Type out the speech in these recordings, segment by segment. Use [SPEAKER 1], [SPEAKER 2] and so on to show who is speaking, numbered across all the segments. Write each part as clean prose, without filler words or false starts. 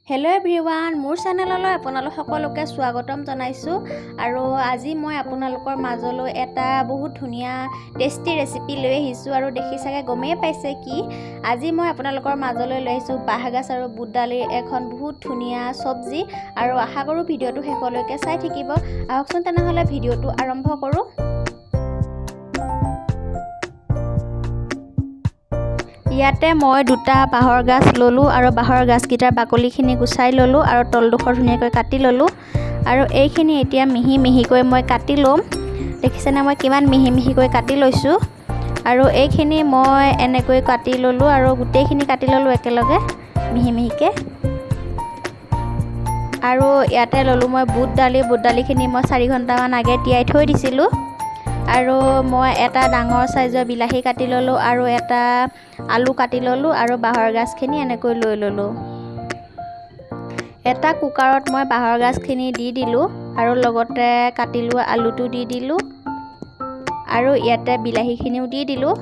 [SPEAKER 1] Hello' everyone, মোৰ চেনেললৈ আপোনালোক সকলোকে স্বাগতম জনাইছোঁ। আৰু আজি মই আপোনালোকৰ মাজলৈ এটা বহুত ধুনীয়া টেষ্টি ৰেচিপি লৈ আহিছোঁ। আৰু দেখি চাগে গমেই পাইছে কি আজি মই আপোনালোকৰ মাজলৈ লৈ আহিছোঁ। বাঁহগাজ আৰু বুট দালিৰ এখন বহুত ধুনীয়া চব্জি। আৰু আশা কৰোঁ ভিডিঅ'টো শেষলৈকে চাই থাকিব। আহকচোন তেনেহ'লে ভিডিঅ'টো আৰম্ভ কৰোঁ। ইয়াতে মই দুটা বাঁহৰ গাজ ল'লোঁ আৰু বাঁহৰ গাজকেইটাৰ বাকলিখিনি গুচাই ল'লোঁ আৰু তলডোখৰ ধুনীয়াকৈ কাটি ল'লোঁ। আৰু এইখিনি এতিয়া মিহি মিহিকৈ মই কাটি ল'ম। দেখিছেনে, মই কিমান মিহি মিহিকৈ কাটি লৈছোঁ। আৰু এইখিনি মই এনেকৈ কাটি ল'লোঁ আৰু গোটেইখিনি কাটি ল'লোঁ একেলগে মিহি মিহিকৈ। আৰু ইয়াতে ল'লোঁ মই বুট দালি। বুট দালিখিনি মই 4 ঘণ্টামান আগে তিয়াই থৈ দিছিলোঁ। আৰু মই এটা ডাঙৰ চাইজৰ বিলাহী কাটি ল'লোঁ আৰু এটা আলু কাটি ল'লোঁ আৰু বাঁহৰ গাজখিনি এনেকৈ লৈ ল'লোঁ। এটা কুকাৰত মই বাঁহৰ গাজখিনি দি দিলোঁ আৰু লগতে কাটি লোৱা আলুটো দি দিলোঁ আৰু ইয়াতে বিলাহীখিনিও দি দিলোঁ।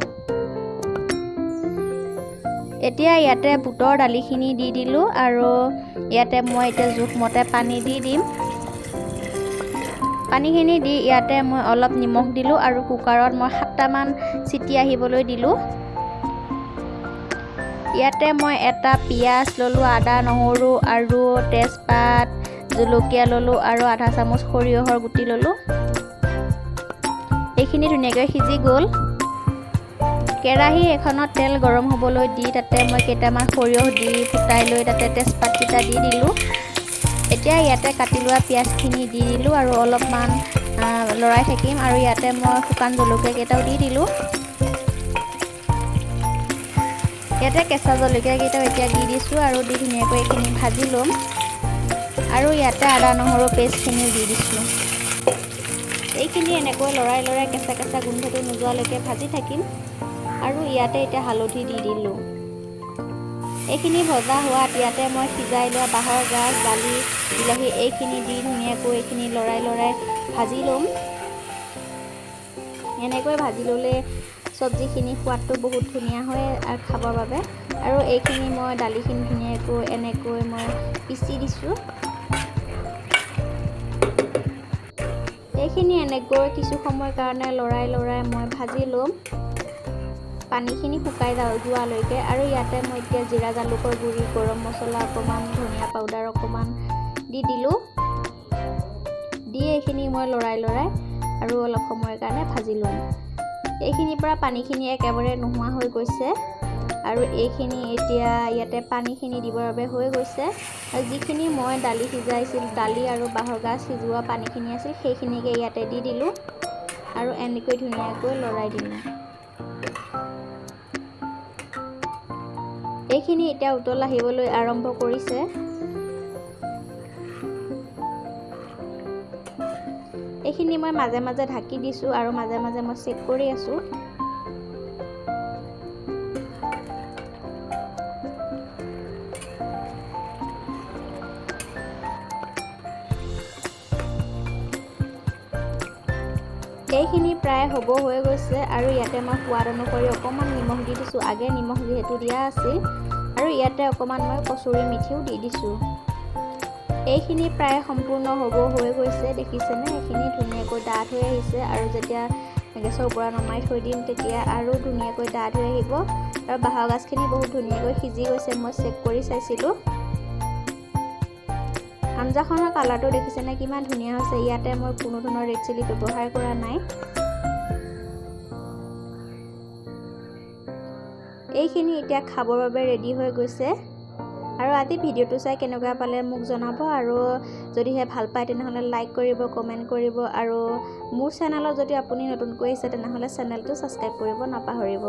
[SPEAKER 1] এতিয়া ইয়াতে বুটৰ দালিখিনি দি দিলোঁ আৰু ইয়াতে মই এতিয়া জোখমতে পানী দি দিম। পানীখিনি দি ইয়াতে মই অলপ নিমখ দিলোঁ আৰু কুকাৰত মই 7টামান চিটি আহিবলৈ দিলোঁ। ইয়াতে মই এটা পিঁয়াজ ল'লোঁ, আদা, নহৰু আৰু তেজপাত, জলকীয়া ল'লোঁ আৰু আধা চামুচ সৰিয়হৰ গুটি ল'লোঁ। এইখিনি ধুনীয়াকৈ সিজি গ'ল। কেৰাহী এখনত তেল গৰম হ'বলৈ দি তাতে মই কেইটামান সৰিয়হ দি ফুটাই লৈ তাতে তেজপাতকেইটা দি দিলোঁ। এতিয়া ইয়াতে কাটি লোৱা পিঁয়াজখিনি দি দিলোঁ আৰু অলপমান লৰাই থাকিম। আৰু ইয়াতে মই শুকান জলকীয়া কেইটাও দি দিলোঁ। ইয়াতে কেঁচা জলকীয়াকেইটাও এতিয়া দি দিছোঁ আৰু দি ধুনীয়াকৈ এইখিনি ভাজি ল'ম। আৰু ইয়াতে আদা, নহৰু পেষ্টখিনিও দি দিছোঁ। এইখিনি এনেকৈ লৰাই লৰাই কেঁচা কেঁচা গোন্ধটো নোযোৱালৈকে ভাজি থাকিম। আৰু ইয়াতে এতিয়া হালধি দি দিলোঁ। এইখিনি ভজা হোৱাত ইয়াতে মই সিজাই লোৱা বাঁহৰ গাজ, দালি, বিলাহী এইখিনি দি ধুনীয়াকৈ এইখিনি লৰাই লৰাই ভাজি ল'ম। এনেকৈ ভাজি ল'লে চব্জিখিনি সোৱাদটো বহুত ধুনীয়া হয় আৰু খাবৰ বাবে। আৰু এইখিনি মই দালিখিনি ধুনীয়াকৈ এনেকৈ মই পিচি দিছোঁ। এইখিনি এনেকৈ কিছু সময়ৰ কাৰণে লৰাই লৰাই মই ভাজি ল'ম, পানীখিনি শুকাই যোৱালৈকে। আৰু ইয়াতে মই এতিয়া জিৰা জালুকৰ গুড়ি, গৰম মছলা অকণমান, ধনিয়া পাউডাৰ অকণমান দি দিলোঁ। দি এইখিনি মই লৰাই লৰাই আৰু অলপ সময়ৰ কাৰণে ভাজি ল'ম। এইখিনিৰ পৰা পানীখিনি একেবাৰে নোহোৱা হৈ গৈছে আৰু এইখিনি এতিয়া ইয়াতে পানীখিনি দিবৰ বাবে হৈ গৈছে। আৰু যিখিনি মই দালি সিজাইছিলোঁ, দালি আৰু বাঁহৰ গাজ সিজোৱা পানীখিনি আছিল, সেইখিনিকে ইয়াতে দি দিলোঁ আৰু এনেকৈ ধুনীয়াকৈ লৰাই দিলোঁ। এইখিনি এতিয়া উতল আহিবলৈ আৰম্ভ কৰিছে। এইখিনি মই মাজে মাজে ঢাকি দিছোঁ আৰু মাজে মাজে মই চেক কৰি আছোঁ। এইখিনি প্ৰায় হ'ব হৈ গৈছে। আৰু ইয়াতে মই সোৱাদ অনুসৰি অকণমান নিমখ দি দিছোঁ, আগে নিমখ যিহেতু দিয়া আছিল। আৰু ইয়াতে অকণমান মই কচুৰি মেথিও দি দিছোঁ। এইখিনি প্ৰায় সম্পূৰ্ণ হ'ব হৈ গৈছে। দেখিছেনে, এইখিনি ধুনীয়াকৈ ডাঠ হৈ আহিছে। আৰু যেতিয়া গেছৰ পৰা নমাই থৈ দিম, তেতিয়া আৰু ধুনীয়াকৈ ডাঠ হৈ আহিব। আৰু বাঁহৰ গাজখিনি বহুত ধুনীয়াকৈ সিজি গৈছে, মই চেক কৰি চাইছিলোঁ। আঞ্জাখনৰ কালাৰটো দেখিছেনে, কিমান ধুনীয়া হৈছে। ইয়াতে মই কোনো ধৰণৰ ৰেড চিলি ব্যৱহাৰ কৰা নাই। এইখিনি এতিয়া খাবৰ বাবে ৰেডি হৈ গৈছে। আৰু আজি ভিডিঅ'টো চাই কেনেকুৱা পালে মোক জনাব। আৰু যদিহে ভাল পায়, তেনেহ'লে লাইক কৰিব, কমেণ্ট কৰিব। আৰু মোৰ চেনেলত যদি আপুনি নতুনকৈ আহিছে, তেনেহ'লে চেনেলটো ছাবস্ক্ৰাইব কৰিব নাপাহৰিব।